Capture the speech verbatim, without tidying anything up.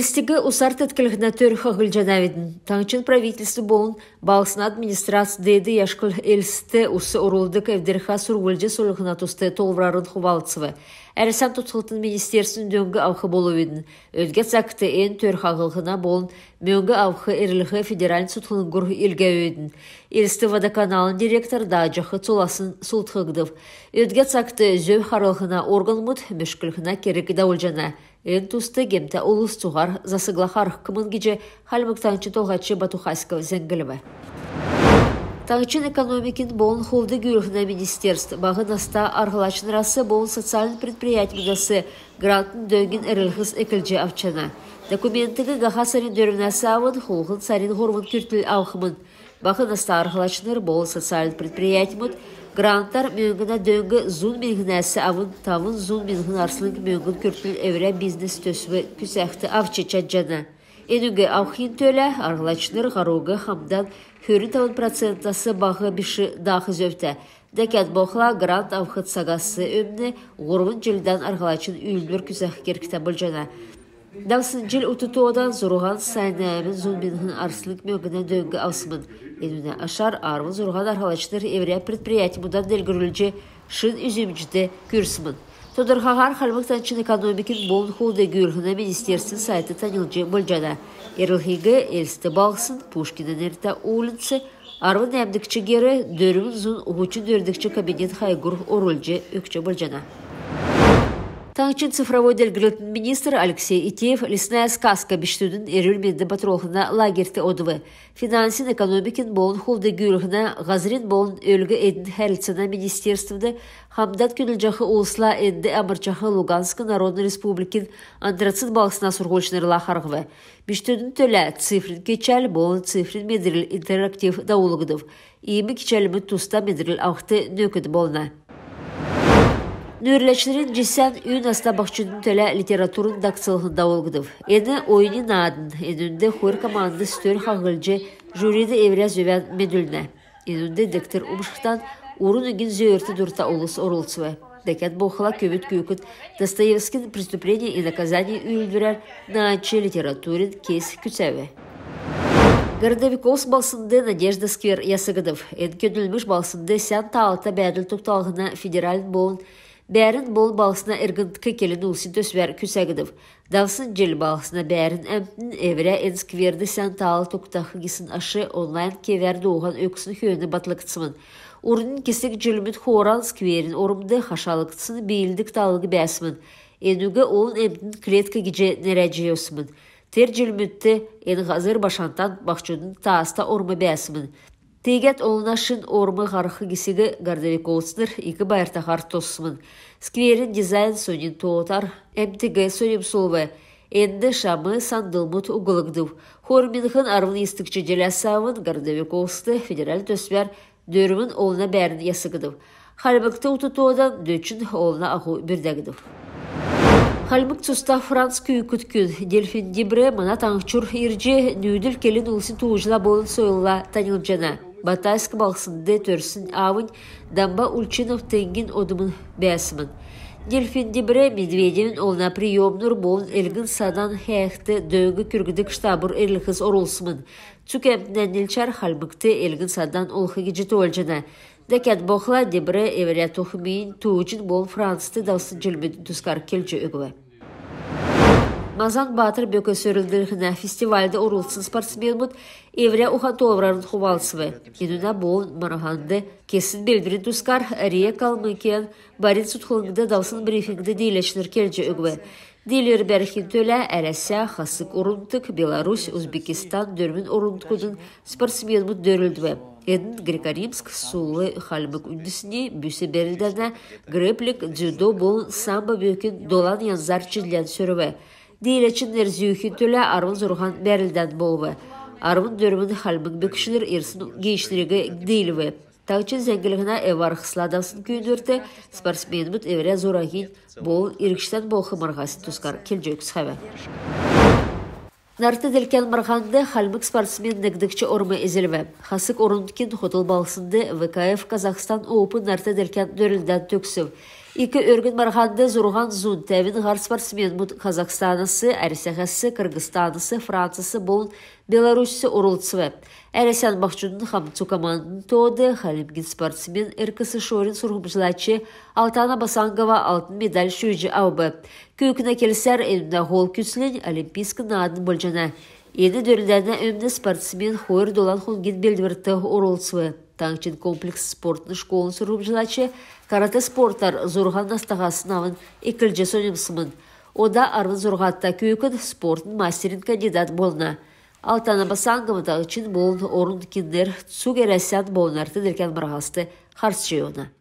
Элстиг усар тетклһнә төр хаһлҗанавидн. Таңһчин правительств болн балһсна администрац Деед Яшкуль Элстд ус орулдг эвдрхә сурвлҗ сольлһна туст тоолврарн хувалцв. Әрәсән тосхлтын министерствин дөңг авх болвидн. Өдгә цагт эн төр хаһлһна болн мөңг авх эрлһ федеральн цутхлңгур илгәвидн. Элст водоканалын директор дааҗах цоласн сулдхгдв. Өдгә цагт зөв харлһна органмуд мөшклһнә керг давулҗана. Эн туст гемтә улс цуһар засгла харһхмн гиҗ Хальмг Таңһчин Толһач Бату Хасиков зәңглв. Таңһчин экономикин болн хулд-гүүлһнә министерств баһ наста арһлачнрас болн социальн предприятьмүдәс грантын дөңгин эрлһс эклҗ авчана. Документиг һаха сарин дөрвнәс авн хулһн сарин һурвн күртл авхмн. Баһ наста арһлачнр болн социальн предприятьмүд грантар мөңгнә дөңг зун миңһнәс авн тавн зун миңһн арслң мөңгн күртл эврә бизнес-төсв күцәхд авч чадҗана. Энүг авхин төлә арһлачнр һаруг хамдан хөрн тавн процентәс баһ биш даах зөвтә. Дәкәд болхла грант авх цагас өмн һурвн җилдән арһлачин үүлдвр күцәх кергтә болҗана. Давсн җил ут тоодан зурһан сай нәәмн зун миңһн арслң мөңгнә дөңг авсмн. Энүнә ашар арвн зурһан арһлачнр эврә предприятьмүдән делгрүлҗ шин үзмҗд күрсмн. Тодрхаһар Хальмг Таңһчин экономикин болн хулд-гүүлһнә министерствин сайтд таньлдҗ болҗана. Эрлһиг Элст балһсн, Пушкина нертә уульнц, арвн нәәмдгч гер, дөрвн зун һучн дөрвдгч кабинет хайгур орулҗ өгч болҗана. Таңһчин цифровой делгрлтин министр Алексей Этеев «Лесная сказка» бичкдүдин эрүл-менд батрулһна лагерьт одв. Финансин, экономикин болн хулд-гүүлһнә, һазрин болн өлг-эдин хәрлцәнә министерствд хамдан көдлҗәх улсла энд амрҗах Луганск Народн Республикин Антрацит балһсна сурһульчнрла харһв. Бичкдүдин төлә цифрин кичәл болн цифрин медрл интерактив давулгдв. Иим кичәлмүд туста медрл авхд нөкд болна. Нүүрләчнрин җисән үй наста баһчудын төлә литературн дакцлһн давулгдв. Эн оюни наадн, энүнд хойр командс төр хаһлҗ, жюрид эврә зөвән медүлнә. Энүнд дегтр умшхдан урн үгин зөөрт дурта улс орлцв. Дәкәд болхла көвүд күүкд Достоевскин «Преступление и наказание» үүлдврәр наадҗ, литературин кес күцәв. Городовиковск балһснд «Надежда» сквер ясгдв. Эн көдлмш балһснд сән таалта бәәдл тогталһна федеральн болн бәәрн болн балһсна эргндк келн улсин төсвәр күцәгдв. Давсн җил балһсна бәәрн әмтн эврә эн скверд сән таал тогтах гисн аш онлайн кевәр дууһан өгсн хөөн батлгдсмн. Урднь кесг җилмүд хооран скверин ормд хашалгдсн биилдг талвң бәәсмн. Энүг олн әмтн клетк гиҗ нерәдҗ йовсмн. Тер җилмүдт эн һазр Башантан баһчудын тааста орм бәәсмн. Тегәд олна шин орм һарх гисиг городовиковцнр ик байртаһар тоссмн. Скверин дизайн соньн тоотар әмтиг соньмсулв. Энд шам, сандлмуд углгдв. Хойр миңһн арвн йисдгч җиләс авн Городовиковскд федеральн төсвәр дөрвн олна бәәрн ясгдв. Хальмгт ут тоодан дөчн олна аһу бүрдәгдв. Хальмг цуста франц күүкд күн Дельфин Дебре мана таңһчур ирҗ, нүүдл келн улсин тууҗла болн сойлла таньлдҗана. Батайск балһснд төрсн аавнь Дамба Ульчинов теңгин одмн бәәсмн. Дельфин Дебре Медведевин олна приемнур болн элгн-садан хәәхд дөң күргдг штабур эрлһс орулсмн. Цуг әмтнә нилчәр Хальмгт элгн-садан олх гиҗ тоолҗана. Дәкәд болхла Дебре эврә тохмин тууҗин болн Францд давсн җилмүдин тускар келҗ өгв. Мазан баатр бөк сөрлдлһнә фестивальд орлцсн спортсменмүд эврә ухан-тоолврарн хувалцв. Энүнә болн марһанд кесн белдврин тускар РИА Калмыкиян барин цутхлңд давсн брифингд дииләчнр келҗ өгв. Диилвр бәрхин төлә Әрәсә, Хасг орн-нутг, Беларусь, Узбекистан дөрвн орн-нутгудын спортсменмүд дөрлдв. Эдн греко-римск, сул хальмг үндсни бүс бәрлдәнә, грэпплинг, дзюдо болн самбо бөкин долан янзар чидлән сөрв. Дииләчин нер зүүхин төлә арвн зурһан бәрлдән болв. Арвн дөрвн хальмг бөкчнр ирсн гиичнриг диилв. Таңһчин зәңглһнә эв-арһсла давсн күүндврт спортсменмүд эврә зурагин болн иргчдән болх марһасин тускар келҗ өгцхәв. Нарт делкән марһанд хальмг спортсмен негдгч орм эзлв. Хасг орн-нутгин хотл балһснд В К Ф Казахстан Опен нарт делкән дөрлдән төгсв. Ик өргн марһанд зурһан зун тәвн һар спортсменмүд Казахстанас, Әрәсәһәс, Кыргызстанас, Францас болн Беларусьс орлцв. Әрәсән баһчудын хамцу командын тоод хальмгин спортсмен, РКСШОР-ин сурһмҗлач Алтана Басангова алтн медаль шүүҗ авв. Күүкнә келсәр, энүнә һол күцлнь Олимпийск наадн болҗана. Эн дөрлдәнә өмн спортсмен хойр долан хонгин белдврт орлцв. Таңһчин комплекс спортын школын сурһмҗлач каратэ спортар зурһан настаһасн авн эклҗ соньмссмн. Ода арвн зурһата күүкн спортын мастерин кандидат болна. Алтана Басангова таңһчин болн орн киндр цуг Әрәсән болн нарт делкән марһаст харсҗ йовна.